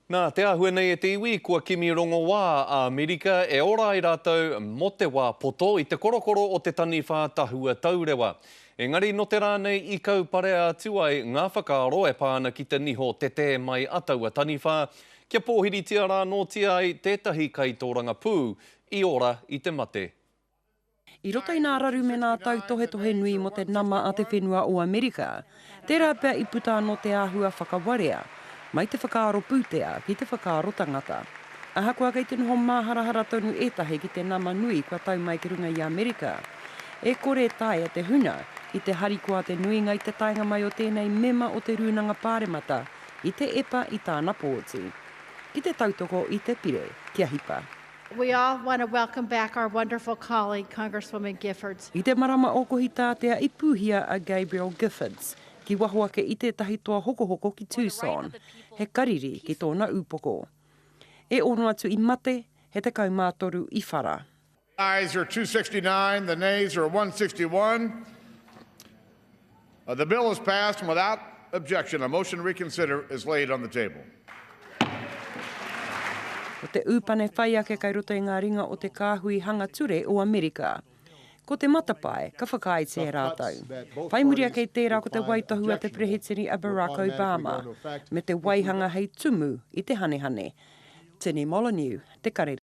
Nā te āhua nei e te iwi, kua kimi rongoā a Amerika e ora ai rātou mō te wā poto i te korokoro o te taniwha tahua taurewa. Engari nō te rā nei i kauparea atu ai ngā whakaaro e pā ana ki te niho tetē mai a taua taniwha, kia pōhiritia rānōtia ai tētahi kaitōrangapū i ora i te mate. I roto i nā raru me nā tautohetohe nui mō te nama a te whenua o Amerika, tērā pea i puta anō te āhua whakawarea, mai te whakaaro pūtea ki te whakaaro tangata. Ahakoa kei te noho māharahara tonu ētahi ki te nama nui kua tau mai ki runga i Amerika, e kore e taea te huna i te harikoa te nuinga i te taenga mai o tēnei mema o te Rūnanga Pāremata i te epa i tāna pōti ki te tautoko i te pire kia hipa. We all want to welcome back our wonderful colleague, Congresswoman Giffords. I te marama o Kohitātea i pūhia a Gabrielle Giffords ki waho ake i tētahi toa hokohoko ki Tucson, he kariri ki tōna ūpoko. E ono atu i mate, he 13 i whara. Ayes are 269, the nays are 161. The bill is passed and without objection a motion to reconsider is laid on the table. Ko te ūpane whai ake kai roto i ngā ringa o te Kāhui Hanga Ture o Amerika. Ko te matapae ka whakaaetia e rātou. Whai muri ake i tērā ko te waitohu a te Perehitini a Barack Obama me te waihanga hei tumu i te hanehane. Tini Molyneux, Te Karere.